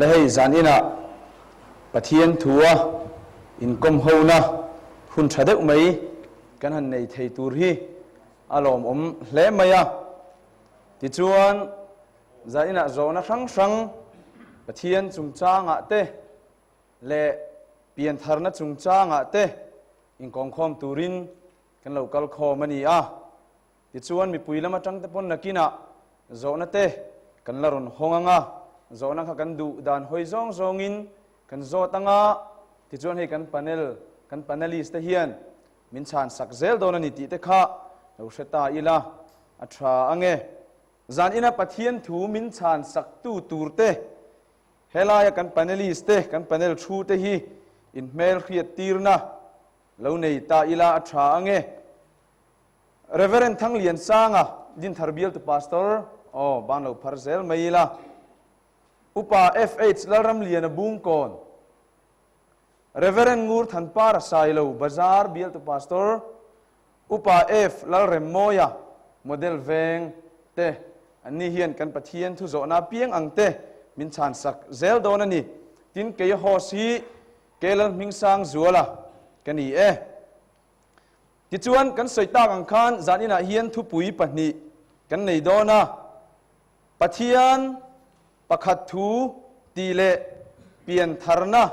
Le hei zan inah Pathian thua inkawm hona hun tha deuh mai kan han nei thei tur hi a lawmawm hle mai a. Tichuan zan inah zawhna hrang hrang Pathian chungchangah te leh piantharna chungchangah te inkawmkhawm turin kan lo kal khawm a ni a. Tichuan mipui lam atang te pawn nakinah zawhna te kan la rawn hawng ang a, zawhna kha kan duh dan hawi zawng zawngin kan zawt ang a, tichuan hei kan panel, kan panelist te hian min chhan sak zel dawn a ni tih te kha lo hre ta ila a tha ang e. Zan ina Pathian thu min chhan sak tu tur te, helaia kan panelist te, kan panel thu te hi inhmelhriat tirna lo nei ta ila a tha ang e. Rev. Thangliansanga, Dinthar bialtu Pastor, aw, ban lo phar zel mai ila. Upa FH Lalramliana Bungkawn, Rev. Ngur Thanpara Sailo, Bazar bialtu Pastor, Upa F Lalremmawia, Model Veng, te anni hian kan Pathian thu zawhna piang ang te min chhansak zel dawn a ni. Tin, kei host hi Kelal Hmingsangzuala ka ni e. Tichuan, kan sawi tak ang khan zaninah hian thupui pahnih kan nei dawn a, Pathian pakhat thu tih leh piantharna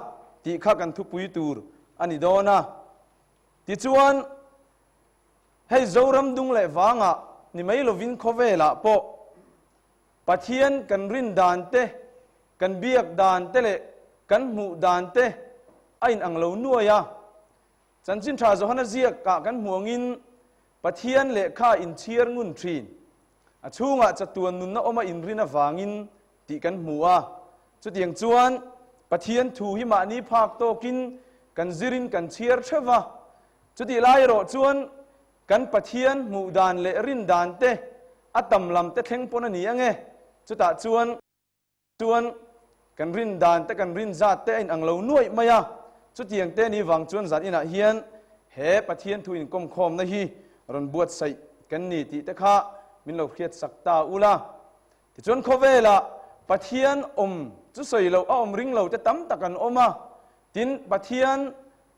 tih kha kan thupui tur a ni dawn a. Tichuan, hei Zoram dung leh vangah ni mai lovin khawvelah pawh Pathian kan rin dan te, kan biak dan te leh kan hmuh dan te a inang lo nuai a. Chanchin tha Johana ziakah kan hmu angin Pathian lehkha inchhiar ngun thin. A chhungah chatuan nunna awma inrin avangin tih kan hmu a. Chutiang chuan Pathian thu hi mahni phak tawkin kan zirin kan chhiar theuh va. Chutih lai erawh chuan kan Pathian hmuh dan leh rin dan te a tam lam te thleng pawn a ni ang e. Chutah chuan. Chuan kan rin dan te kan rin zat te a inang lo nuaih mai a, chutiang te ni vang chuan zan inah hian he Pathian thu inkawmkhawmna hi rawn buatsaih kan ni tih te kha min lo hriat sak ta ula. Tichuan khawvelah Pathian awm chu sawi loh a awm ring lo te tam tak an awm a, tin Pathian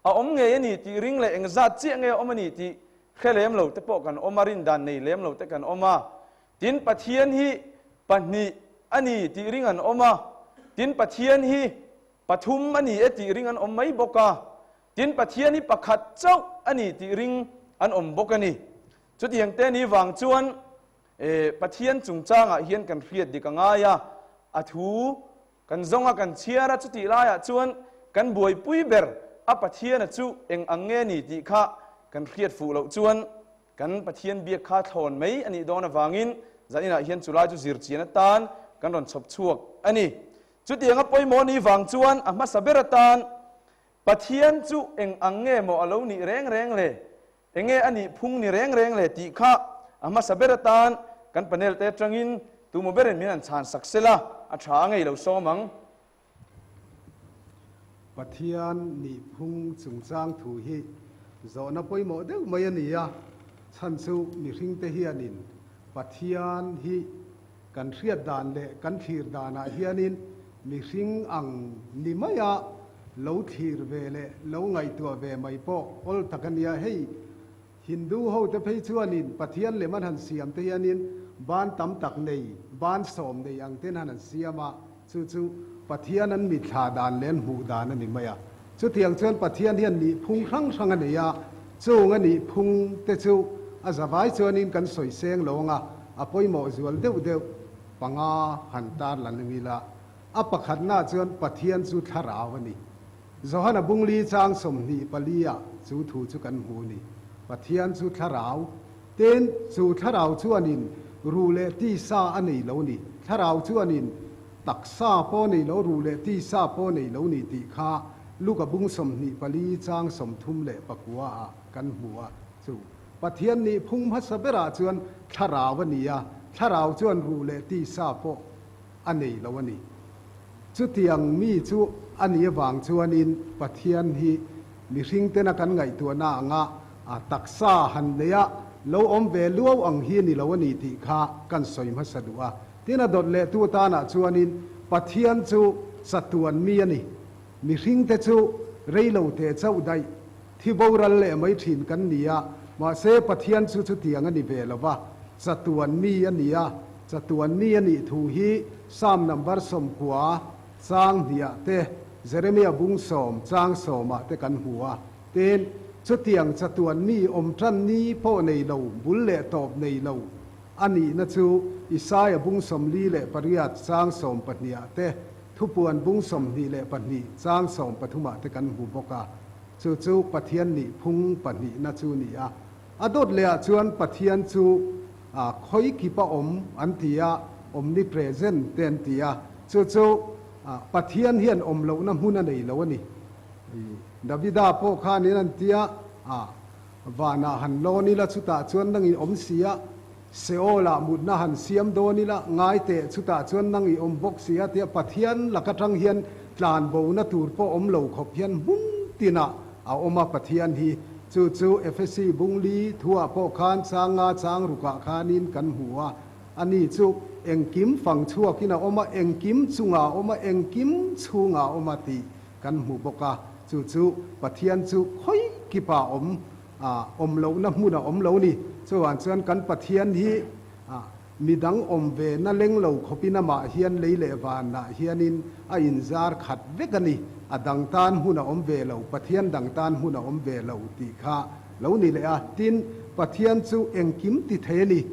a awm ngei a ni tih ring leh engzat chiah nge a awm a ni tih hre lem lo te pawh kan awm a, rin dan nei lem lo te kan awm a. Tin, Pathian hi pahnih a ni tih ring an awm a, tin, Pathian hi pathum a ni e tih ring an awm mai bawk a, tin, Pathian hi pakhat chauh a ni tih ring an awm bawk a ni. Chutiang te ni vang chuan Pathian chungchangah hian kan hriat dik a ngai a, a thu kan zawng a, kan chhiar a, chutih laiah chuan kan buaipui ber a Pathiana chu eng ang nge ni tih kha kan hriat fuh loh chuan Kan Pathian biak kha thlawn mai a nih dawn avangin zaninah hian chulai chu zirchian atan kan rawn chhawp chhuak a ni. Chutianga pawimawh ni vang chuan a hmasa ber atan Pathian chu eng ang nge maw a lo nih reng reng le, enge a nih phung ni reng reng le tih kha a hmasa ber atan kan panel te atangin tumaw berin min han chhan sak sela a tha a ngei lo sawm ang. Pathian nih phung chungchang thu hi zawhna pawimawh deuh mai a ni a, chhan chu mihringte hianin Pathian hi kan hriat dan leh kan thlir danah hianin mihring ang ni maia lo thlir ve leh lo ngaihtuah ve mai pawh awl tak a nia. Hei Hindu hote phei chuanin Pathian lem an han siam te hianin ban tam tak nei, ban sawm nei ang ten han an siam a, chu chu Pathian an mithla dan leh an hmuh dan a ni mai a. Chutiang chuan Pathian hian nihphung hrang hrang a nei a, chung a nihphung te chu a zavai chuanin kan sawi seng lo ang a, a pawimawh zual deuh deuh panga han tar la ning ila. A pakhatna chuan Pathian chu thlarau a ni. Johana bungli chang 24 ah chu thu chu kan hmu ni. Pathian chu thlarau. Tin, chu thlarau chuanin ruh leh tisa a nei lo ni. Thlarau chuanin taksa pawh nei lo, ruh leh tisa pawh nei lo ni tih kha Luka bung 24 chang 39 ah kan hmu a. Chu Pathian nih phung hmasa berah chuan thlarau a ni a, thlarau chuan ruh leh tisa pawh a nei lo a ni. Chutiang mi chu a nih avang chuanin Pathian hi mihringtena kan ngaihtuahna anga a taksa han neia lo awm ve luau ang hi ni lo a ni tih kha kan sawi hmasa duh a. Tin, a dawt lehtu atanah chuanin Pathian chu. chatuan mi a ni. Mihringte chu rei lo teh chauh daih thi boral leh mai thin kan ni a, mahse Pathian chu chutiang a ni ve lo va, chatuan mi a ni a. Chatuan mi a nih thu hi Psalm number 90 chang hniah te, Jeremia bung sawm chang sawmah te kan hmu a. Tin, chutiang chatuan mi awm tan ni pawh nei lo, bul leh tawp nei lo a nihna chu Isaia bung 48 chang 12ah te, Thupuan bung 22 chang 13ah te kan hmu bawk a. Chu chu Pathian nih phung pahnihna chu ni a. A dawt lehah chuan Pathian chu khawi kipa awm an ti a, omnipresent te an ti a. Chu chu Pathian hian awm lohna hmun a nei lo a ni. Davida pawh khanin an ti a, Vanah han lawn ila chutah chuan nang i awm si a, Seol-ah mutna han siam dawn ila, ngai teh chutah chuan nang i awm bawk si a tia Pathian lak atang hian tlan bona tur pawh awm lo khawp hian hmun tinah a awm a Pathian hi. Chu chu Efesi bungli thuah pawh khan chang nga chang rukah khanin kan hmu a, ani chu engkim fang chhuakin a awm a, engkim chungah a awm a, engkim chhungah a awm a tih kan hmu bawk a. Chu chu Pathian chu khawi kipa awm A awm lohna hmun a awm lo ni. Chuvang chuan kan Pathian hi midang awm ve na leng lo khawpin amah hian lei leh vanah hianin a inzar khat vek a ni. A dang tan hmun a awm ve lo, Pathian dang tan hmun a awm ve lo tih kha lo ni leh a. Tin, Pathian chu engkim ti thei a ni.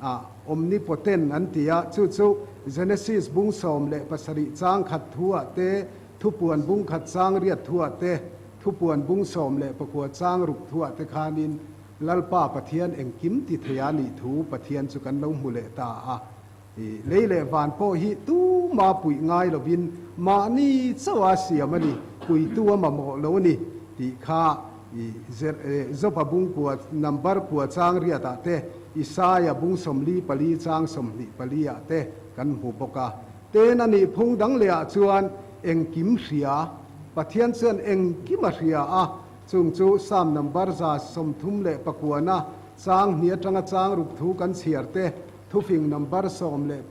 A omnipotent an ti a, chu chu Genesis bung 17 chang khat thuah te, Thupuan bung khat chang riat thuah te, Thupuan bung 19 chang ruk thuah te khanin Lalpa Pathian engkim ti thei a nih thu Pathian chu kan lo hmu leh ta a. I lei leh van pawh hi tuma puih ngai lovin mahni chauha siam a ni, puitu a mamawh lo a ni tih kha i Jopa bung kua number kua chang riatah te, Isaia bung 44 chang 24 ah te kan hmu bawk a. Ten a nih phung dang lehah chuan engkim hria Pathian chuan engkim a hria a, chung chu Psalm number 139 chang hnih atanga chang ruk thu kan chhiar te, Thufing number 15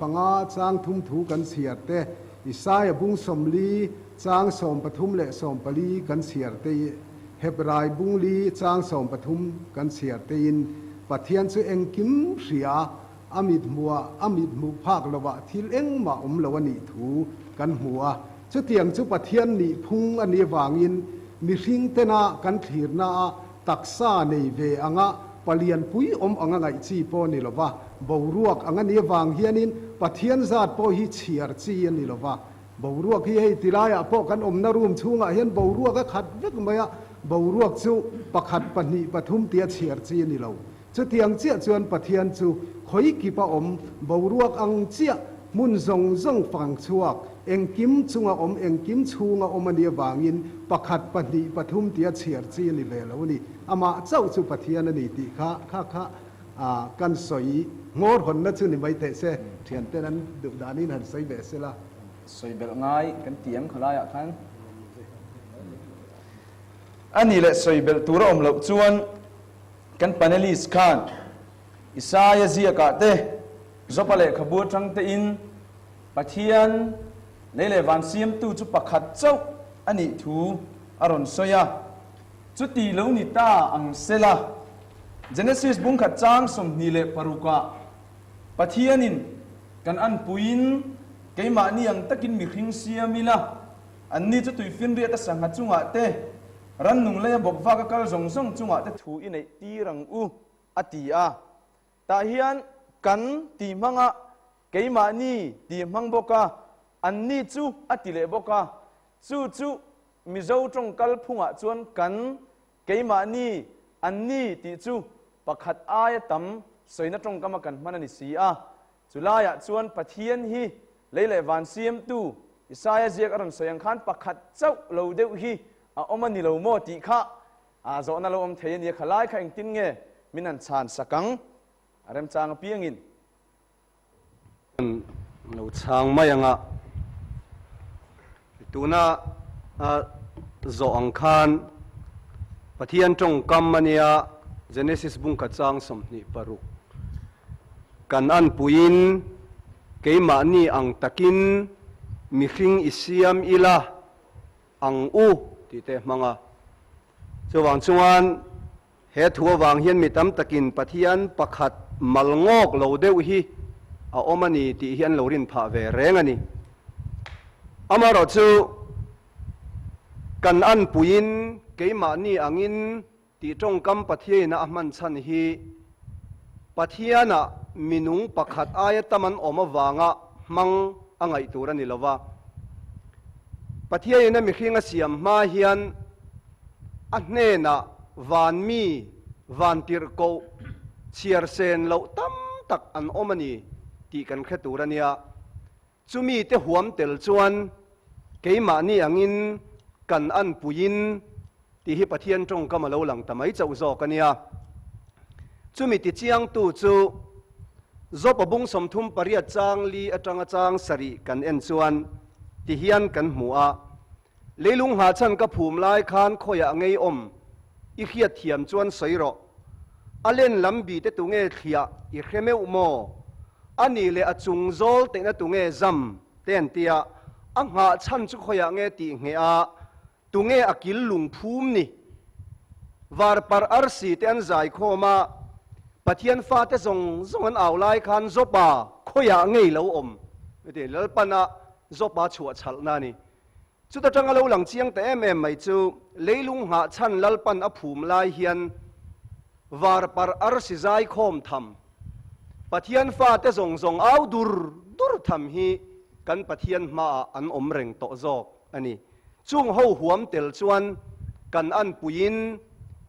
chang thum thu kan chhiar te, Isaia bung 40 chang 13 leh 14 kan chhiar te, Hebrai bung li chang 13 kan chhiar tein Pathian chu engkim hria a mit hmuhah a mit hmuh phak lovah thil engmah awm lo a nih thu kan hmu a. Chutiang chu Pathian nih phung a nih avangin mihring tena kan thlirna a taksa nei ve anga palian pui awm anga ngaih chi pawh a ni lova, boruak ang a nih avang hianin Pathian zat pawh hi chhiar chi a ni lova. Boruak hi hei tilaiah pawh kan awmna room chhungah hian boruak a khat vek mai a, boruak chu pakhat, pahnih, pathum tia chhiar chi a ni lo. Chutiang chiah chuan Pathian chu khawi kip a awm, boruak ang chiah, hmun zawng zawng fang chhuak, engkim chunga awm, engkim chhunga awm a nih avangin pakhat, pahnih, pathum tia chhiar chi a ni ve lo a ni. Amah chauh chu Pathian a ni tih kha kha kha kan sawi nghawr hawnna chu ni mai teh se, thianten an duh danin han sawi ve se la. Sawi belh ngai kan ti ang khawlaiah khan. A nih leh sawi belh tur a awm loh chuan Kan panelist khan Isaia ziakah te, Jopa lehkhabu atang tein Pathian lei leh van siamtu chu pakhat chauh a nih thu a rawn sawi a. Chuti lo ni ta ang sela, Genesis bungkhat chang 26ah Pathianin kan anpuiin keimahni ang takin mihring siam ila, anni chu tuifinriat a sangha chungah te, Rannung leia bawk vak a kal zawng zawng chungah te thu i neih tir ang u, a ti a. Tah hian kan tih hmanga keimahni tih hmang bawk a, anni chu a ti leh bawk a. Chu chu Mizo tawng kal phungah chuan kan, keimahni, anni tih chu pakhat aia tam sawina tawngkama kan hman a ni si a. Chulaiah chuan Pathian hi lei leh van siamtu Isaia ziak a rawn sawi ang khan pakhat chauh lo deuh hi a awm a ni lo maw tih kha a zawhna lo awm thei a nia. Khalai kha engtin nge min han chhan sak ang? A remchang apiangin. Kan lo chhang mai ang a, tuna a zawh ang khan Pathian tawngkam a nia, Genesis bungkhat chang 26. Kan anpuiin keimahni ang takin mihring i siam ila ang u tih te hmang a. Chuvang chuan he thu avang hian mi tam takin Pathian pakhat mal ngawk lo deuh hi a awm a ni tih hi an lo rin phah ve reng a ni. Amaherawhchu kan anpuiin keimahni angin Tih tawngkam Pathiaina a hman chhan hi Pathianah minung pakhat aia tam an awm avanga hmang a ngaih tur a ni lo va. Pathiaina mihring a siam hma hian a hnenah van mi, van tirhkoh, chhiar sen loh tam tak an awm a ni tih kan hre tur a nia. Chumi te huam tel chuan keimahni angin kan anpuiin tih hi Pathian tawngkam a lo lang ta mai chauh zawk a nia. Chumi tichiangtu chu Jopa bung 38 chang li atanga chang sarih kan en chuan ti hian kan hmu a, Leilung nghahchhan ka phum lai khan khawiah ngei awm i hriat thiam chuan sawi rawh. A len lam bi te tunge thliah i hre meuh maw? A nih leh a chung zawl tehna tunge zam te an tia, a nghahchhan chu khawiah nge tih ngheh a, tunge a kil lung phum ni? Varparh arsi te an zai khawm a, Pathian fate zawng zawng an au lai khan Jopa khawiah ngei lo awm? Heti Lalpana Jopa chhuah chhalhna a ni. Chuta tanga lo lang chiang ta em em mai chu leilung nghah chhan Lalpan a phum lai hian varparh arsi zai khawm tham, Pathian fate zawng zawng au dur dur tham hi kan Pathian hmaah an awm reng tawh zawk a ni. Chung ho huam tel chuan kan anpuiin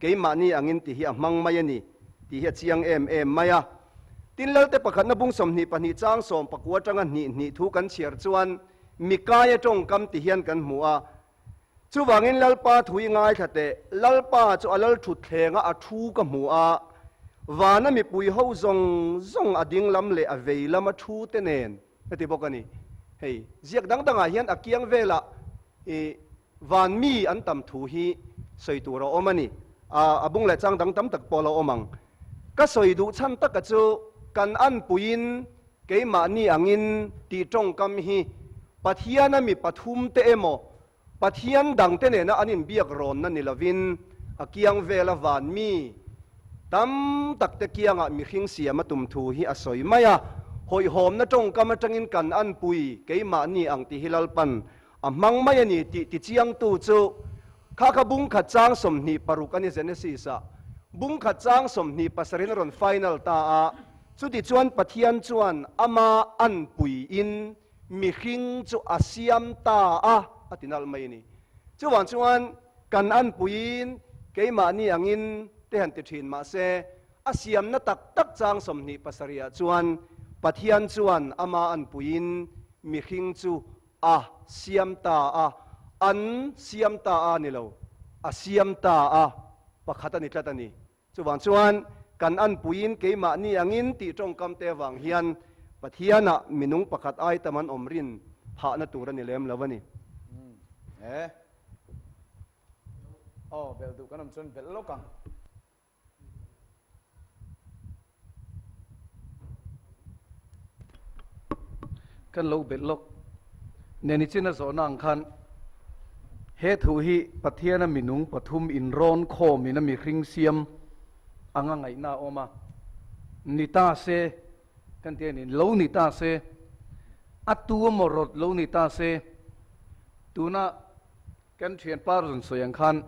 keimahni angin ti hi a hmang mai a ni tih hi a chiang em em mai a. Tin Lalte pakhatna bung 22 chang 19 atanga hnih hnih thu kan chhiar chuan Mikaia tawngkam ti hian kan hmu a, Chuvangin Lalpa thu i ngaithla teh, Lalpa chu a lal thutthleng a, a thu ka hmu a, vana mipui ho zawng zawng a ding lam leh a vei lama thu te nen a ti bawk a ni. Hei ziak dang dangah hian a kiang velah i van mi an tam thu hi sawi tur a awm a ni. A bung leh chang dang tam tak pawh a lo awm ang. Ka sawi duh chhan taka chu kan anpuiin Keimahni angin tih tawngkam hi Pathiana mi pathumte emaw, Pathian dangte nena an inbiak rawnna ni lovin a kiang vela van mi tam takte kiangah mihring siam a tum thu hi a sawi mai a. Hawihhawmna tawngkam atangin kan anpui keimahni ang tih hi Lalpan a hmang mai a ni tih tichiangtu chu kha kha bungkhat chang 26 a ni Genesis-ah bungkhat chang 27 in a rawn final ta a. Chutichuan Pathian chuan ama anpuiin mihring chu a siam ta a, a ti nalh mai a ni. Chuvang chuan kan anpuiin keimahni angin te han ti thin mahse, a siamna tak tak chang 27 ah chuan Pathian chuan ama anpuiin mihring chu a siam ta a, an siam ta a ni lo, a siam ta a, pakhat a ni tlat a ni. Chuvang chuan kan anpuiin keimahni angin tih tawngkam te avang hian Pathianah minung pakhat ai tam an awm rin phahna tur a ni lem lo a ni. Umm e. Aw belh duh kan awm chuan belh lawk ang. Kan lo belh lawk. Neni chin a zawhna ang khan he thu hi Pathiana minung pathum inrawn khawmin a mihring siam anga ngaihna a awm a, ni ta se kan ti a ni, lo ni ta se, a tu emaw rawt lo ni ta se, tuna Kan thianpa rawn sawi ang khan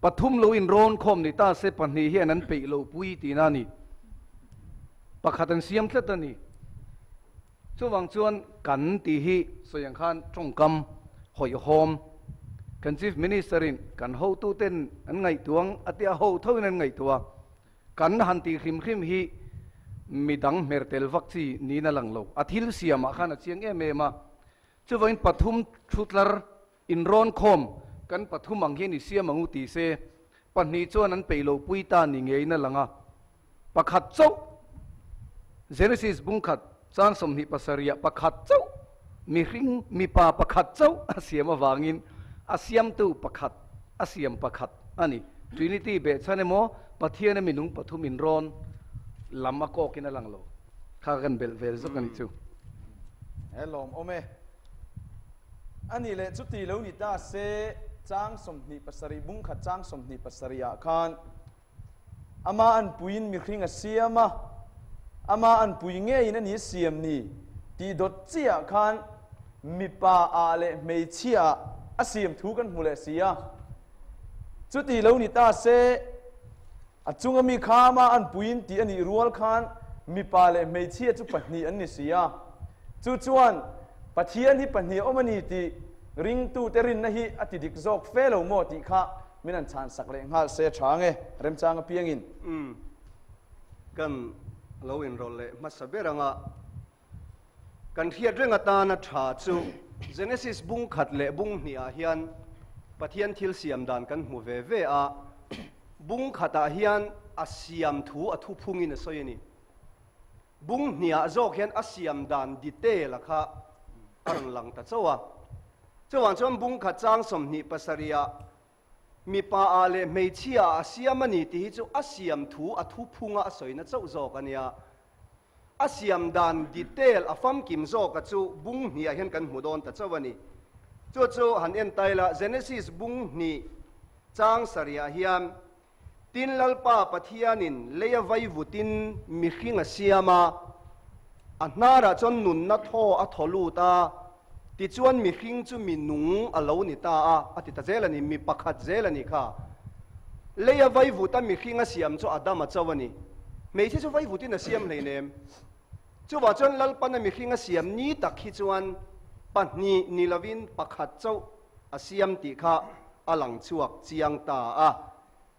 pathum lo inrawn khawm ni ta se pahnih hian an peih lo pui tihna a ni. Pakhat an siam tlat a ni. Chuvang chuan kan tih hi sawi ang khan tawngkam hawihhawm kan Chief Minister in kan hotuten an ngaihtuang a tia ho tho in an ngaihtuah a. Kan han tih hrim hrim hi midang hmer tel vak chi niin a lang lo. A thil siamah khan a chiang em em a. Chuvangin pathum thutlar inrawn khawm kan pathum ang hian i siam ang u ti se, pahnih chuan an peih lo pui ta ni ngeiin a lang a. Pakhat chauh, Genesis bungkhat chang 27 ah pakhat chauh, mihring mipa pakhat chauh a siam avangin a siamtu pakhat a siam pakhat a ni. Trinity behchhan emaw Pathiana minung pathum inrawn lam a kawkin a lang lo. Kha kan belh vel zawk a nih chu. He lawm awm e. A nih leh chuti lo ni ta se, chang 27 bung khat chang 27 ah khan ama anpuiin mihring a siam a, ama anpui ngeiin a ni siam ni tih dawt chiah khan mipa ah leh hmeichhia ah a siam thu kan hmu leh si a. Chuti lo ni ta se, a chunga mi kha ama anpuiin tih a nih rual khan mipa leh hmeichhia chu pahnih an ni si a. Chu chuan Pathian hi pahnih a awm a ni tih ringtute rinna hi a ti dik zawk fe lo maw tih kha min han chhan sak leh nghal se tha nge remchang apiangin. Umm. Kan lo inrawlh leh hmasa ber anga kan hriat reng atana tha chu Genesis bung khat leh bung hnihah hian Pathian thil siam dan kan hmu ve ve a, bung khatah hian a siam thu a thuphungin a sawi a ni. Bung hniah zawk hian a siam dan detail a kha a rawn lang ta chauh a. Chuvang chuan bung khat chang 27 ah mipa ah leh hmeichhia ah a siam a ni tih hi chu a siam thu a thuphunga a sawina chauh zawk a nia. A siam dan detail a famkim zawka chu bung hniah hian kan hmu dawn ta chauh a ni. Chu chu han en ta ila Genesis bung hnih chang sarihah hian Tin, Lalpa Pathianin leia vaivutin mihring a siam a, a hnarah chuan nunna thaw a thaw lut a, tichuan mihring chu mi nung a lo ni ta a, a ti ta zel a ni, mi pakhat zel a ni kha. Leia vaivuta mihring a siam chu Adama chauh a ni. Hmeichhe chu vaivutin a siam hleinem. Chuvah chuan Lalpana mihring a siam ni tak hi chuan pahnih ni lovin pakhat chauh a siam tih kha a lang chhuak chiang ta a.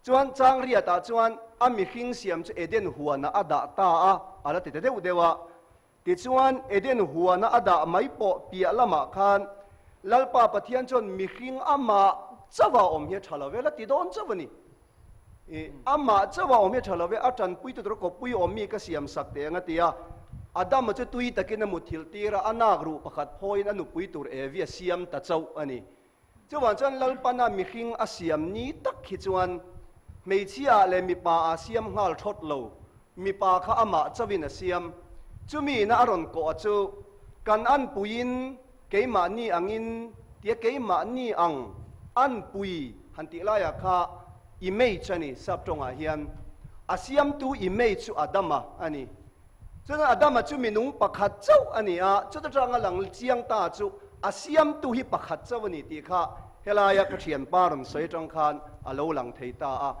Chuan chang riatah chuan a mihring siam chu Eden huanah a dah ta a, a la ti ta deuh deuh a. Tichuan Eden huana a dah mai pawh piah lamah khan Lalpa Pathian chuan mihring amah chauha awm hi a tha lo ve, la ti dawn chauh a ni. I amah chauha awm hi a tha lo ve, a tanpuitu tur kawppui awm mi ka siam sak teh ang a ti a. Adama chu tui takin a mutthilh tir a, a nak ruh pakhat phawiin a nupui tur Evi a siam ta chauh a ni. Chuvang chuan Lalpana mihring a siam ni tak hi chuan hmeichhia leh mipa a siam nghal thawt lo, mipa kha amah chauhin a siam. Chumi ina a rawn kawh a chu kan anpuiin keimahni angin tia keimahni ang anpui han tih laiah kha image a ni, sap tawngah hian a siamtu image chu Adama a ni. Chuan Adama chu minung pakhat chauh a ni a, chuta tanga lang chiang ta chu a siamtu hi pakhat chauh a ni tih kha helaia ka thianpa rawn sawi atang khan a lo lang thei ta a.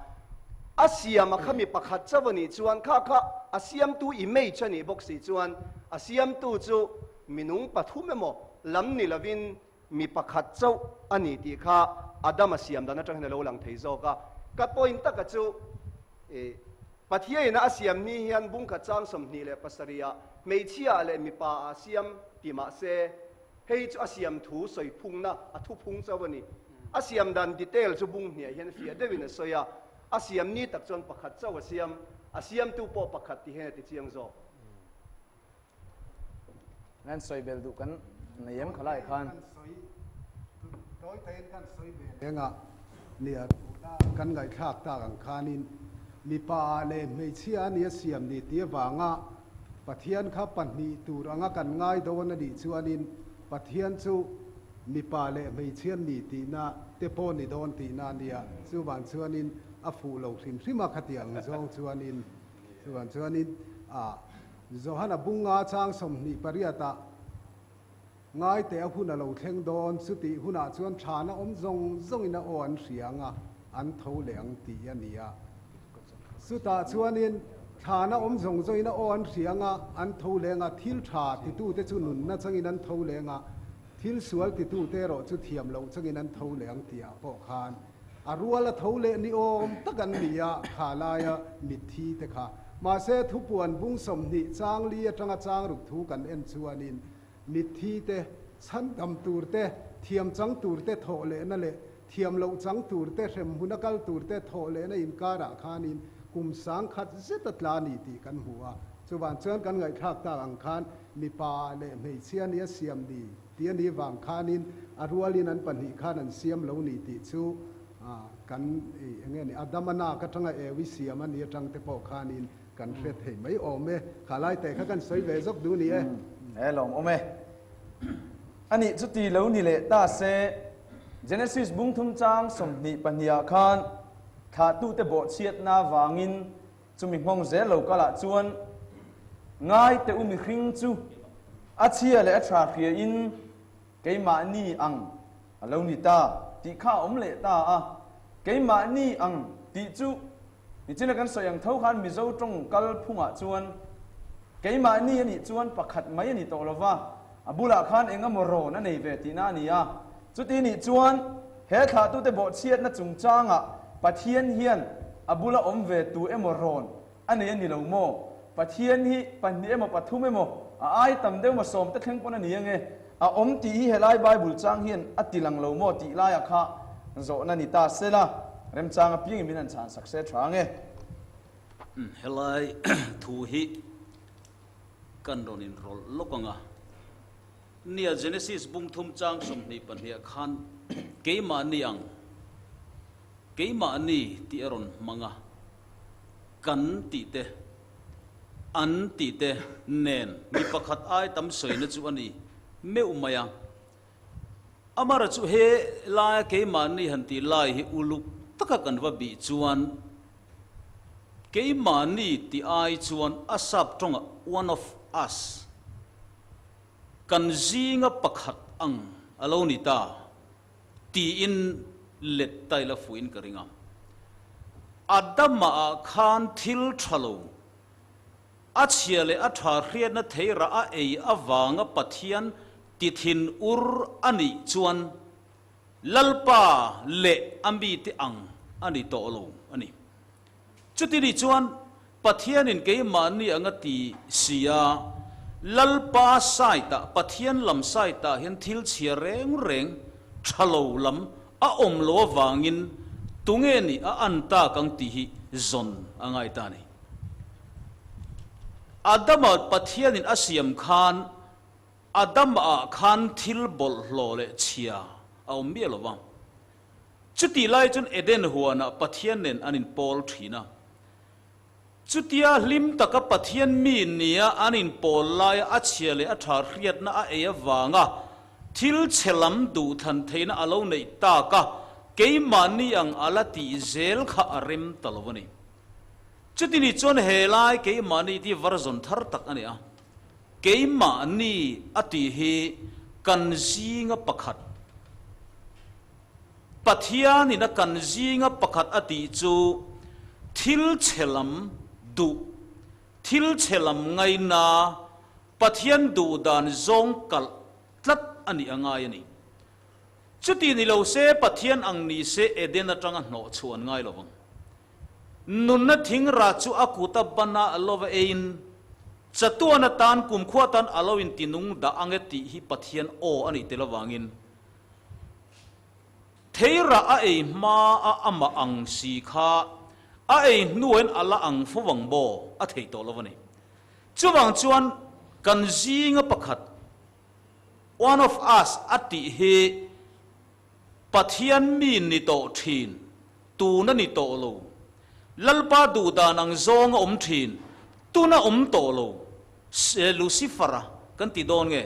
A siam a kha mi pakhat chauh a nih chuan kha kha a siamtu image a nih bawk si chuan a siamtu chu minung pathum emaw lam ni lovin mi pakhat chauh a ni tih kha Adama siam dan atang hian a lo lang thei zawk a. Ka point taka chu i Pathiaina a siam ni hian bungkhat chang 27 ah hmeichhia leh mipa a siam ti mah se, hei chu a siam thu sawi phungna a thuphung chauh a ni. A siam dan detail chu bung hniah hian fiah deuhin a sawi a, a siam ni tak chuan pakhat chauh a siam, a siamtu pawh pakhat ti hian a ti chiang zawk. Nan sawi bel duh kan nei em khalai khan. Tawi tawiin kan sawi ve reng a, nia kan ngaihthlak tak ang khanin mipa leh hmeichhia a nia siam ni tih avanga Pathian kha pahnih tur anga kan ngai dawn a nih chuanin Pathian chu mipa leh hmeichhia ni tihna te pawh ni dawn tihna a nia. Chuvang chuanin a fuh lo hrim hrim a khatiang zawng chuanin. Chuvang chuanin a Johana bunga chang 28 ah ngaite a hun a lo thleng dawn, chutih hunah chuan thana awm zawng zawngin a aw an hria anga an tho leh ang tih a ni a. Chutah chuanin thana awm zawng zawngin a aw an hria anga an tho leh anga thil tha titute chu nunna changin an tho leh anga thil sual titute erawh chu thiam loh changin an tho leh ang tihah pawh khan A rual a tho leh ni awm tak an ni a, kha laia mitthi te kha. Mahse, thupuan bung 20 chang li atanga chang ruk thu kan en chuanin mitthi te, chhandam tur te, thiam chang tur te thawh lehna leh thiam loh chang tur te, hremhmun a kal tur te thawh lehna inkarah khanin kum 1000 zet a tla ni tih kan hmu a. Chuvang chuan kan ngaihthlak tak ang khan mipa leh hmeichhia nia siam ni. Tih a nih vang khanin a rualin an pahnih khan an siam lo ni tih chu kan eng nge ni Adama nak atanga Ewi siam a ni atang te pawh khanin kan hre thei mai awm e. Kha lai te kha kan sawi ve zawk duh ni e. E lawm awm e. Anih chuti lo ni leh ta se, Genesis bung thum chang 22 ah khan thlahtute bawhchhiatna vangin chumi nghawng zel lo kalah chuan ngai teh u mihring chu a chhia leh a tha hria in keimahni ang a lo ni ta tih kha a awm leh ta a. Keimahni ang tih chu nichina kan sawi ang tho khan Mizo tawng kal phungah chuan keimahni a nih chuan pakhat mai a ni tawh lo va, a bulah khan eng emaw rawn a nei ve tihna a ni a. Chuti nih chuan he thlahtute bawhchhiatna chungchangah Pathian hian a bula awm ve tu emaw rawn a nei a ni lo maw? Pathian hi pahnih emaw pathum emaw a ai tam deuh maw sawmte thleng pawn a ni ange a awm tih hi helai Bible chang hian a ti lang lo maw tih laiah kha zawhna ni ta se la, remchang apiangin min han chhan sak se tha ange. Helai thu hi kan rawn inrawlh lawk ang a. Nia, Genesis bung thum chang 22 ah khan keimahni ang, keimahni tih a rawn hmang a. Kan tih te, an tih te nen mi pakhat ai tam sawina chu a ni meuh mai a. Amara chu he laia keimahni han tih lai hi uluk taka kan va bih chuan keimahni tih ai chuan a sap tawngah one of us, kan zinga pakhat ang a lo ni ta. Tiin let ta ila fuhin ka ring a. Adama ah khan thil tha lo, a chhia leh a tha hriatna theirah a ei avanga Pathian ti thin ur a nih chuan Lalpa leh a mite ang a ni tawh lo a ni. Chuti nih chuan Pathianin keimahni anga ti si a, Lalpa side-ah, Pathian lam side-ah hian thil chhia reng reng tha lo lam a awm lo avangin tunge nih a an tak ang tih hi zawn a ngai ta a ni. Adama Pathianin a siam khan Adama-ah khan thil bawlhhlawh leh chhia a awm miah lo va. Chutih lai chuan Eden huanah Pathian nen an inpawl thin a. Chutia hlim taka Pathian mi nia an inpawl laia a chhia leh a tha hriatna a ei avanga thil chhe lam duhthlan theihna a lo neih tak a, keimahni ang a la tih zel kha a rem ta lo a ni. Chuti ni chuan he lai keimahni tih version thar tak a ni a. Keimahni a tih hi kan zinga pakhat. Pathianin a kan zinga pakhat a tih chu thil chhe lam duh, thil chhe lam ngaina, Pathian duh dan zawng kalh tlat a nih a ngai a ni. Chuti ni lo se Pathian ang ni se Eden atanga hnawh chhuah an ngai lo vang. Nunna thing rah chu a kut a ban a lo va eiin chatuan atan kumkhua atan a lo intinung dah ang e tih hi Pathian aw a nih tel avangin Theirah a ei hma a amah ang si kha a ei hnuaiin a la ang fo vang maw a thei tawh lo a ni. Chuvang chuan kan zinga pakhat, one of us, a tih hi Pathian mi ni tawh thin, tuna ni tawh lo, Lalpa duhdan ang zawng a awm thin, tuna awm tawh lo, Lucifer-a kan ti dawn nge,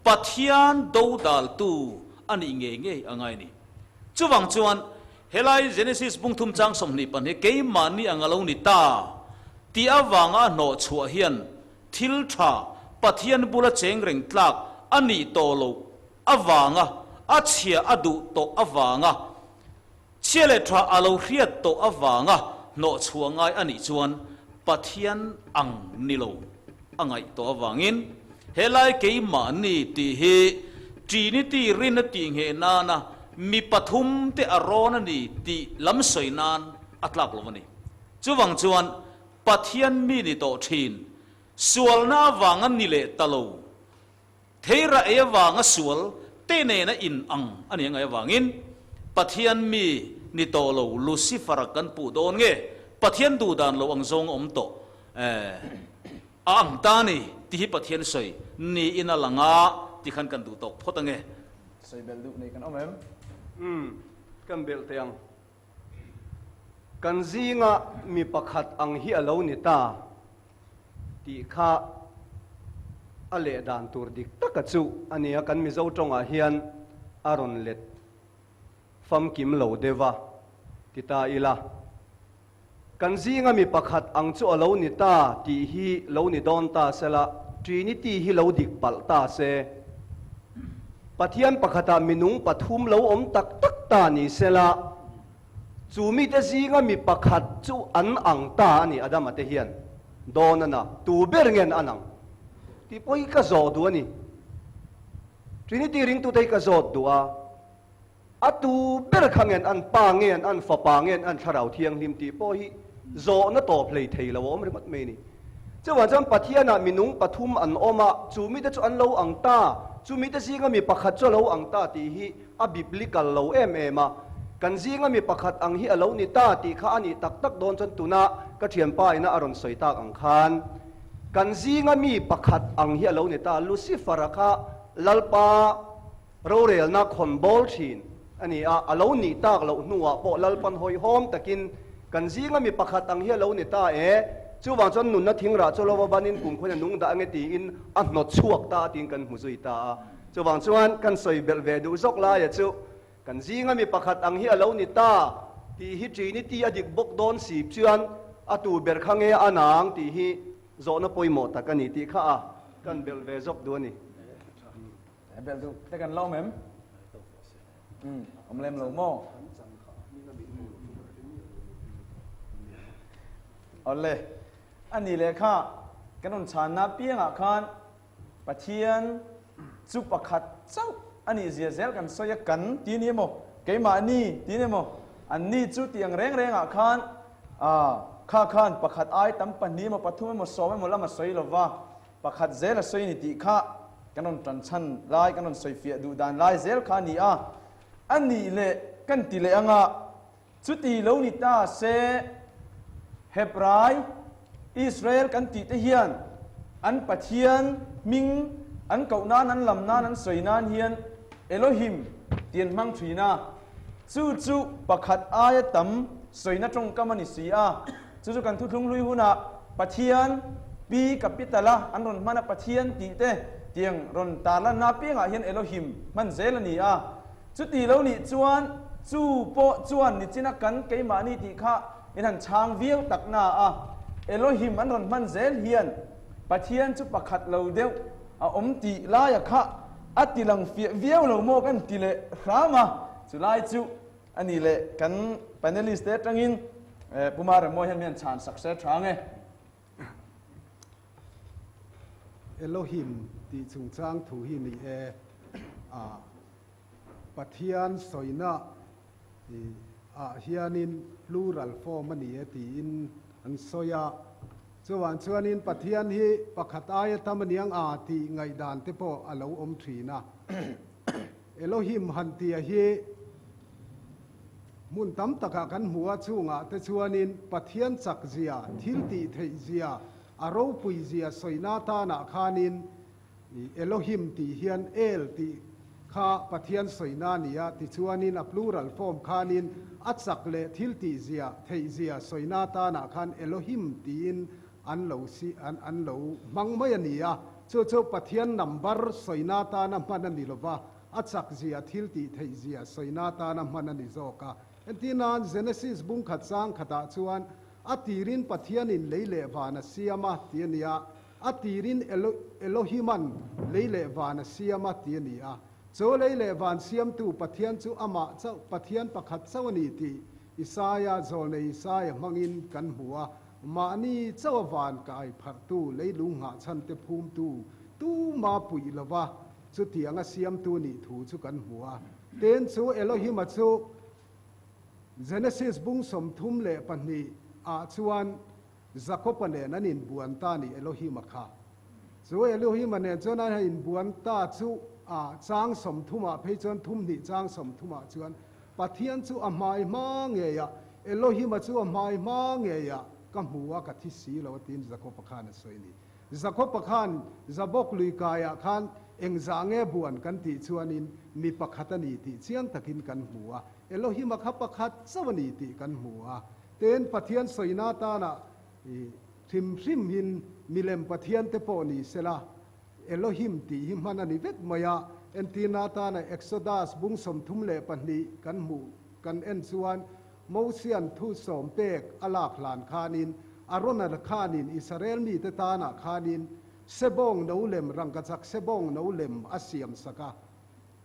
Pathian dodaltu a nih ngei ngei a ngai ni. Chuvang chuan, helai Genesis bung thum chang 22 keimahni ang a lo ni ta tih avanga a hnawh chhuah hian thil tha Pathian bula cheng reng tlak a nih tawh loh avanga a chhia a duh tawh avanga Chhia leh tha a lo hriat tawh avanga hnawh chhuah ngai a nih chuan Pathian ang ni lo a ngaih tawh avangin helai keimahni tih hi Trinity rin a tih ngheh nana mi pathum te a rawn a ni tih lam sawi nan a tlak lo a ni. Chuvang chuan Pathian mi ni tawh thin sualna avanga ni leh ta lo Theira ei avanga sual te nena in ang a nih angai avangin Pathian mi ni tawh lo Lucifer a kan puh dawn nge Pathian duh dan lo ang zawng a awm tawh eh a ang ta ni tih hi Pathian sawi niin a lang a ti khan kan duh tawk phawt ange. Sawi belh duh nei kan awm em? Umm kan belh teh ang. Kan zinga mi pakhat ang hi a lo ni ta tih kha. A leh dan tur dik taka chu a nia, kan Mizo tawngah hian a rawn let famkim lo deuh a ti ta ila. Kan zinga mi pakhat ang chu a lo ni ta tih hi lo ni dawn ta sela, Trinity hi lo dik palh ta se. Pathian pakhatah minung pathum lo awm tak tak ta ni sela, chu mite zinga mi pakhat chu an ang ta a ni Adama te hian dawn a na, tu ber ngen an ang tih pawh hi ka zawh duh a ni. Trinity ringtute hi ka zawt duh a. A tu ber kha ngen an Pa ngen an Fapa ngen an Thlarau Thianghlim tih pawh hi zawhna tawp hlei thei lo a awm ringawt mai a ni. Chuvang chuan Pathianah minung pathum an awm a, chu mite chu an lo ang ta, chu mite zinga mi pakhat chu a lo ang ta tih hi a biblical lo em em a. Kan zinga mi pakhat ang hi a lo ni ta tih kha a nih tak tak dawn chuan tuna ka thianpa ina a rawn sawi tak ang khan kan zinga mi pakhat ang hi a lo ni ta. Lucifer-a kha Lalpa Rorelna khawn bawl thin a ni a, a lo nih tak loh hnuah pawh Lalpan hawihhawm takin kan zinga mi pakhat ang hi a lo ni ta e, chuvang chuan nunna thingrah chu lova banin kumkhawn a nung dah ange tiin a hnawt chhuak ta a tiin kan hmu zui ta a. Chuvang chuan kan sawi belh ve duh zawk laia chu kan zinga mi pakhat ang hi a lo ni ta tih hi Trinity a dik bawk dawn si chuan a tu ber kha nge a nang tih hi zawhna pawimawh tak a ni tih kha a kan belh ve zawk duh a ni. Bel duh te kan lawm em? Awm lem lo maw? Awle, a ni leh kha kan rawn chhanna piangah khan Pathian chu pakhat chauh a nih zia zel kan sawi a, kan ti ni emaw, keimahni ti ni emaw, anni chu tih ang reng rengah khan kha khan pakhat ai tam pahnih emaw, pathum emaw, sawm emaw lam a sawi lova, Pakhat zel a sawi ni tih kha kan rawn tan chhan lai, kan rawn sawi fiah duh dan lai zel kha a ni a. A nih leh kan ti leh anga, chuti lo ni ta se Hebrai, Israel kan tih te hian an Pathian hming an koh nan, an lam nan, an sawi nan hian Elohim tih an hmang thin a. Chu chu pakhat aia tam sawina tawngkam a ni si a. Chu chu kan thuthlung hlui hunah Pathian pi capital a an rawn hman a, Pathian tih te tiang rawn tarlanna apiangah hian Elohim hman zel a ni a. Chuti lo nih chuan chu pawh chuan nichina kan keimahni tih kha min han chhang viau takna a, Elohim an rawn hman zel hian Pathian chu pakhat lo deuh a awm tih laia kha a ti lang fiah viau lo maw kan ti leh hram a, chulai chu A nih leh kan panelist te atangin Pu Maremawi hian mi han chhan sak se tha nge. Elohim tih chungchang thu hi ni e, a Pathian sawina ah hianin plural form a ni e tiin an sawi a, chuvang chuanin Pathian hi pakhat aia tam a niang a tih ngaihdan te pawh a lo awm thin a. Elohim han tia hi hmun tam takah kan hmu a, chungah te chuanin Pathian chak zia, thil tih theih zia, a ropui zia sawina tanah khanin Elohim tih hian El tih kha Pathian sawina a ni a, tichuanin a plural form khanin a chak leh thil tih zia, theih zia sawina tanah khan Elohim tiin an lo si an an lo hmang mai a ni a, chu chu Pathian number sawina atana hman a ni lo va, a chak zia, thil tih theih zia sawina atana hman a ni zawk a. Entirnan, Genesis bung khat chang khatah chuan, A tirin Pathianin lei leh van a siam a, ti a ni a, a tirin Elo Elohiman lei leh van a siam a, ti a ni a. Chu lei leh van siamtu Pathian chu amah chauh, Pathian pakhat chauh a ni tih Isaia, zawlnei Isaia hmangin kan hmu a. Mahni chauh a van kai pharhtu, leilung nghahchhan te phumtu tuma puih lova chutianga siamtu nih thu chu kan hmu a. Tin, chu Elohim-a chu Genesis bung 32 ah chuan Jakob-a nen an inbuan ta ni Elohim-a kha. Chu Elohim-a nen chuan an inbuan ta chu a chang 30 ah phei chuan thumhnih chang 30 ah chuan Pathian chu a hmai hma ngei a, Elohim-a chu a hmai hma ngei a, ka hmu a, ka thi si lo a tiin Jakob-a khan a sawi a ni. Jakob-a khan Jabok lui kaiah khan engzah nge buan kan tih chuanin mi pakhat a ni tih chiang takin kan hmu a, Elohim-a kha pakhat chauh a ni tih kan hmu a. Tin, Pathian sawina atana hrim hrimhin milem Pathian te pawh ni sela, Elohim tih hi hman a ni vek mai a. Entirna atana Exodus bung 32 kan hmuh kan en chuan Mosian thu sawm pek a lak hlan khanin Arona khanin Israel mite tanah khanin sebawng no lem rangkachak sebawng no lem a siam sak a.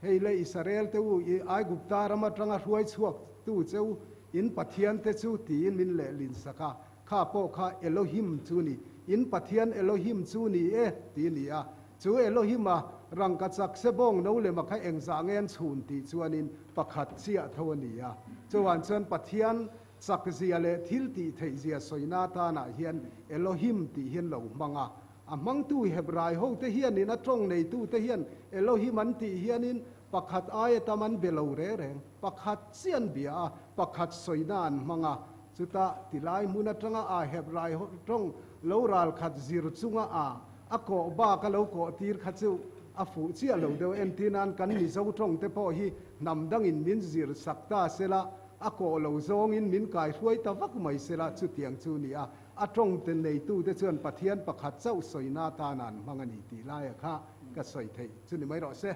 Hei le Israel te u i Aigupta ram atanga hruai chhuak tu cheu in Pathian te chu tiin min lehlin sak a, kha pawh kha Elohim chu ni, in Pathian Elohim chu ni e ti ni a. Chu Elohim a rangkachak sebawng no lema kha engzah nge an chhun tih chuanin pakhat chiah tho a ni a. Chuan chuan Pathian chak zia leh thil tih theih zia sawina atanah hian Elohim tih hian lo hmang a. A hmangtu Hebrai hote hianin a tawng neitute hian Elohim an tih hianin pakhat aia tam an be lo reng reng. Pakhat chiah an bia a, pakhat sawina an hmang a. Chutah tilai hmun atanga a Hebrai tawng lo ral khat zir chunga a a kawh bak a lo kawh tir kha chu a fuh chiah lo deuh. Entir nan kan Mizo tawng te pawh hi hnam dangin min zir sak ta sela, a kawh lo zawngin min kaihruai ta vak mai sela chutiang chu ni a. A tawng te neitute chuan Pathian pakhat chauh sawina atana an hmang a ni tih laia kha ka sawi theih chu ni mai rawh se.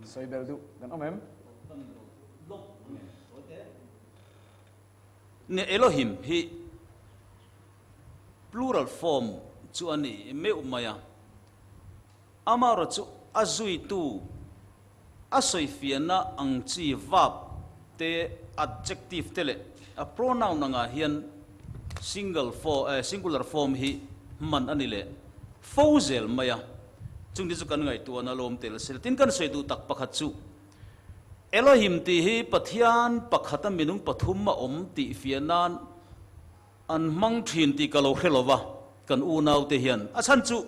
Sawi bel duh kan awm em? Ne Elohim hi plural form chu a ni meuh mai a, amaherawh chu a zuitu a sawifiahna ang chi verb te, adjective te leh a pronoun angah hian single form eh singular form hi hman a ni leh fo zel mai a, chungte chu kan ngaihtuahna lawm tel sel. Tin, kan sawi duh tak pakhat chu Elohim tih hi Pathian pakhata minung pathum a awm tih fiah nan an hmang thin tih ka lo hre lo va, kan unaute hian. A chhan chu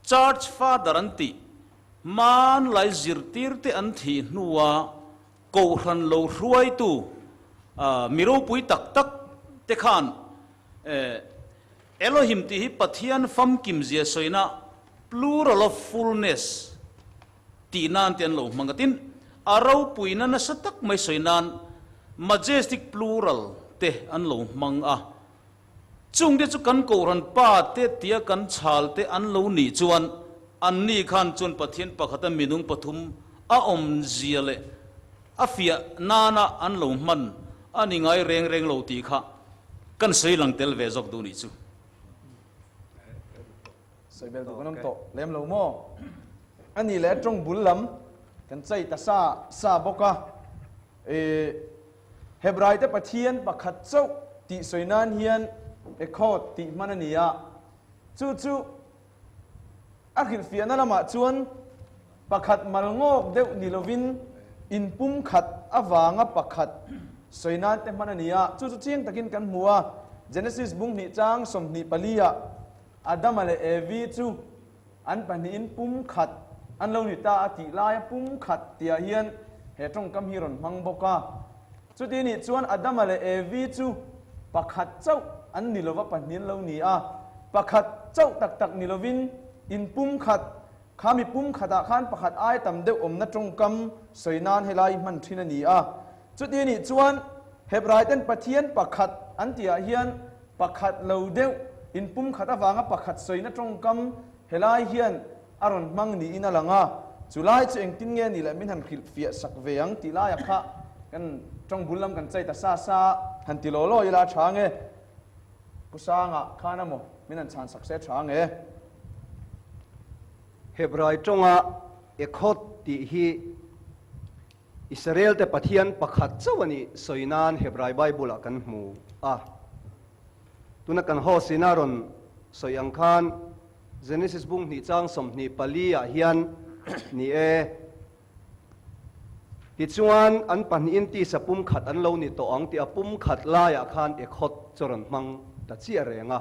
Church Father an tih hmanlai zirtirte an thih hnua kohhran lo hruaitu mi ropui tak tak te khan Elohim tih hi Pathian famkim zia sawina plural of fullness tih nan te an lo hmang a. Tin, a ropuina nasa tak mai sawi nan majestic plural te an lo hmang a. Chungte chu kan Kohhran pa te tia kan chhal te an lo nih chuan anni khan chuan Pathian pakhata minung pathum a awmzia leh a fiah nana an lo hman a ni ngai reng reng lo tih kha kan sawi lang tel ve zawk duh nih chu. Sawi bel duh kan awm tawh lem lo maw? A nih leh tawng bul lam kan chei ta sa sa bawk a. E Hebrai te Pathian pakhat chauh tih sawi nan hian Ekhod tih hman a ni a. Chu chu a hrilhfiahna lamah chuan pakhat mal ngawk deuh ni lovin inpum khat avanga pakhat sawi nan te hman a ni a. Chu chu chiang takin kan hmu a. Genesis bung hnih chang 24 ah Adama leh Evi chu an pahnihin pum khat an lo ni ta a tih laia pum khat tihah hian he tawngkam hi rawn hmang bawk a. Chuti nih chuan Adama leh Evi chu pakhat chauh an ni lova pahnih an lo ni a. Pakhat chauh tak tak ni lovin in pum khat, kha mi pum khatah khan pakhat ai tam deuh awmna tawngkam sawi nan helai hman thin a ni a. Chuti nih chuan Hebraiten Pathian pakhat an tihah hian Pakhat lo deuh, inpum khat avanga pakhat sawina tawngkam helai hian a rawn hmang niin a lang a, chu lai chu engtin nge ni leh min han hrilh fiah sak ve ang tih laia kha kan tawng bul lam kan chei ta sa sa han ti law law ila a tha nge? Pu Sanga khan a maw min han chhan sak se a tha nge? Hebrai tawnga Ekhod tih hi Israel te Pathian pakhat chauh a nih sawi nan Hebrai Bible ah kan hmu a. Tuna kan host in a rawn sawi ang khan Genesis bung hnih chang 24 ah hian ni e. Tichuan an pahnihin tisa pum khat an lo ni tawh ang tih a pum khat laiah khan ekhawt chu rawn hmang ta chiah reng a.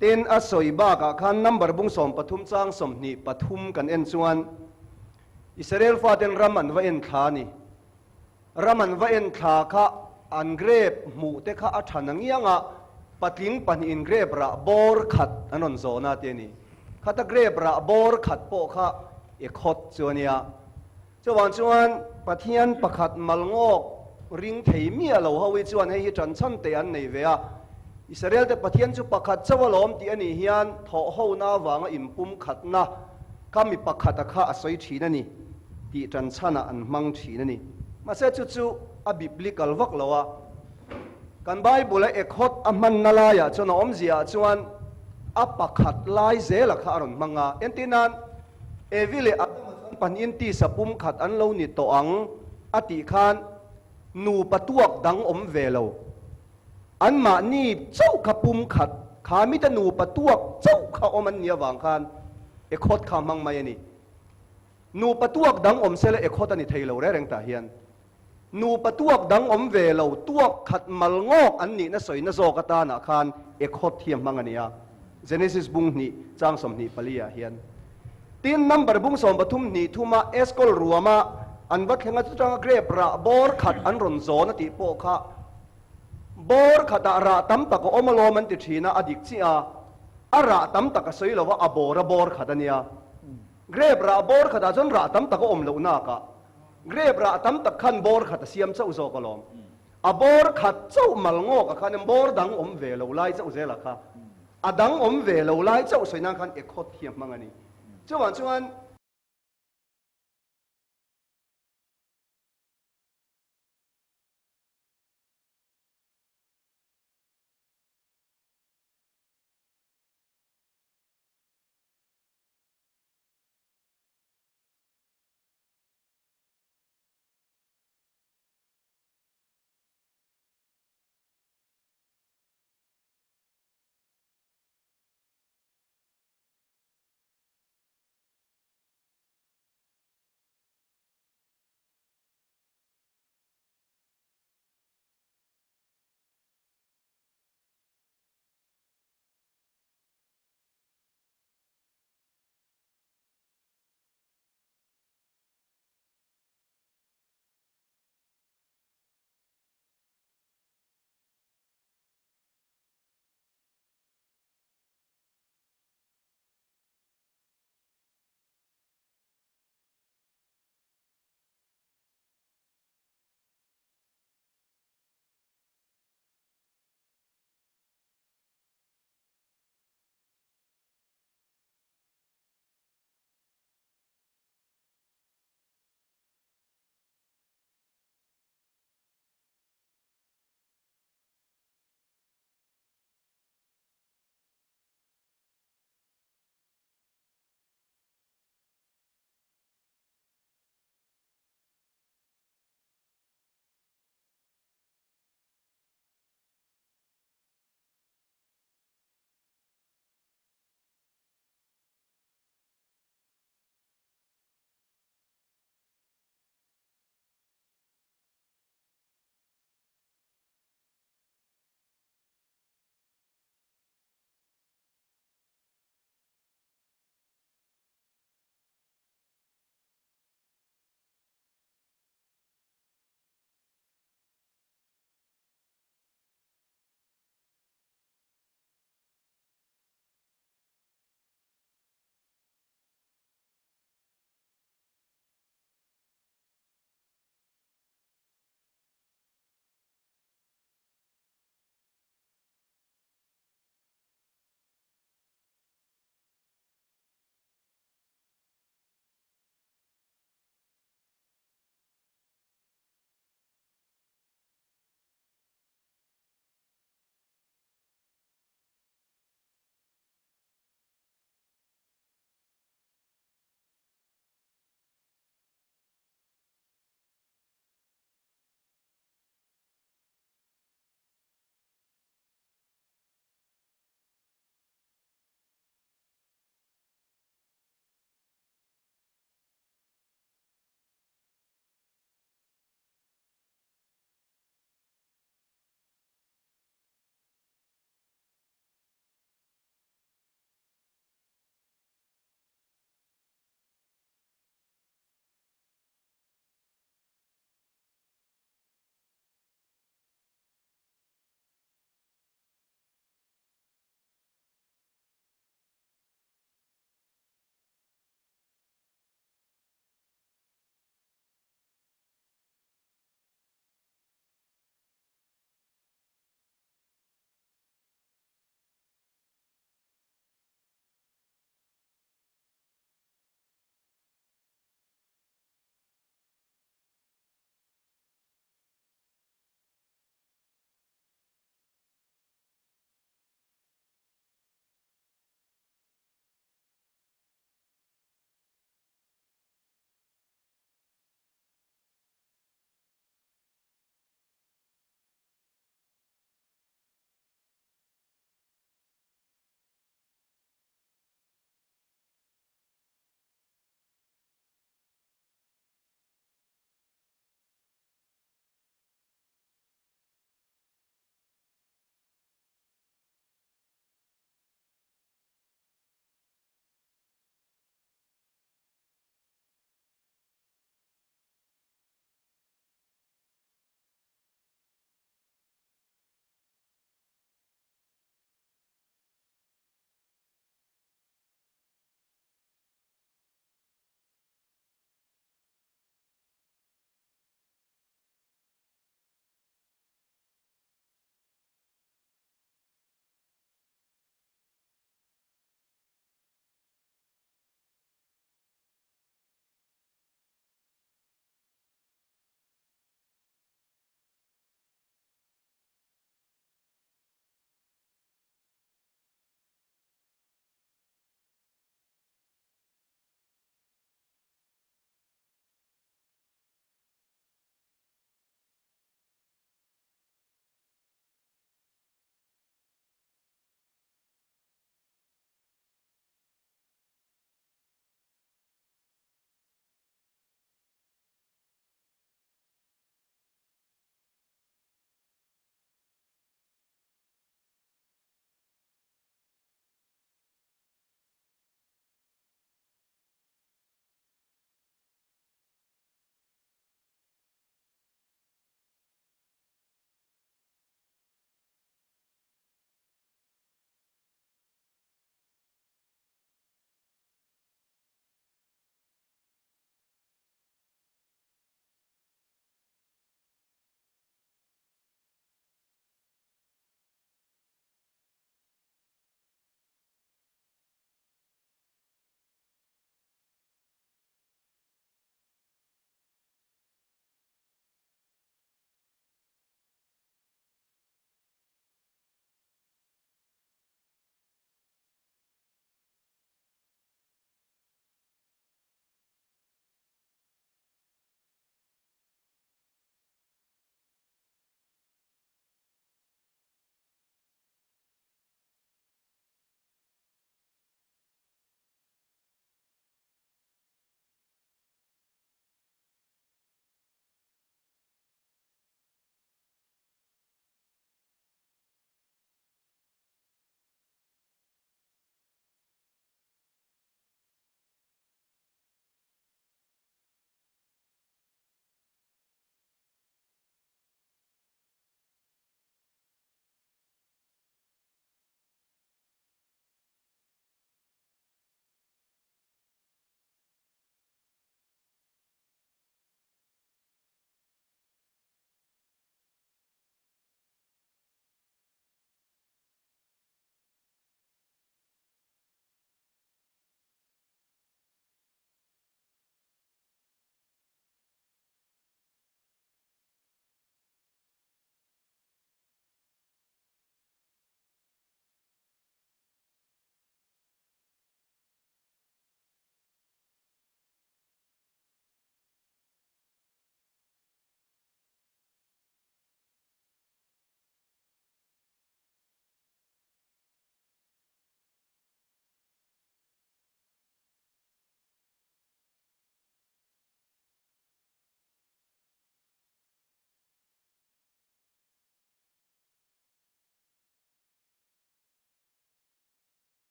Tin, a sawi bakah khan number bung 13 chang 23 kan en chuan Israel faten ram an va en thla a ni. Ram an va en thla kha an grape hmuh te kha a tha na ngiang a, patling pahnihin grape rah bawr khat an rawn zawn a ti a ni. Khata grape rah bawr khat pawh kha e khawt chu a nia. Chuvang chuan Pathian pakhat mal ngawk ring thei miah lo ho hi chuan hei hi ṭan chhan te an nei ve a. Israel-te Pathian chu pakhat chauh alawm tih a nih hian thawhhona avanga inpumkhatna kha mi pakhata kha a sawi thin a ni tih tan chhanah an hmang thin a ni. Mahse chu chu a biblical vak lo a. Kan Bible-a ekhawt a hmanna laiah chuan a awmziaah chuan a pakhat lai zela kha a rawn hmang a. Entir nan, Evi leh Adama chuan pahnihin tisa pumkhat an lo ni tawh ang a tih khan nupa tuak dang awm ve lo. Anmahni chauh kha pumkhat, kha mita nupa tuak chauh kha awm an nih avang khan ekhawt kha a hmang mai a ni. Nupa tuak dang awm sela ekhawt a ni thei lo reng reng tah hian. Nupa tuak dang awm ve lo, tuak khat mal ngawk an nihna sawina zawk atanah khan ekhawt hi a hmang a nia. Genesis bung hnih, chang 24 ah hian. Tin, number bung 33 hnih thuma Eskol ruama an va thleng a, chutanga grape rah bawr khat an rawn zawn a tih pawh kha bawr khatah rah tam tak a awm alawm an ti thin a, a dik chiah a, a rah tam tak a sawi lo va, a bawr a bawr khat a nia. Grape rah bawr khatah chuan rah tam tak a awm loh nakah Grape rah tam tak khan bawr khat a siam chauh zawk alawm. A bawr khat chauh mal ngawk ah khan bawr dang awm ve lo lai chauh zel ah kha a dang awm ve lo lai chauh sawi nan khan ekhawt hi a hmang a ni. Chuvang chuan.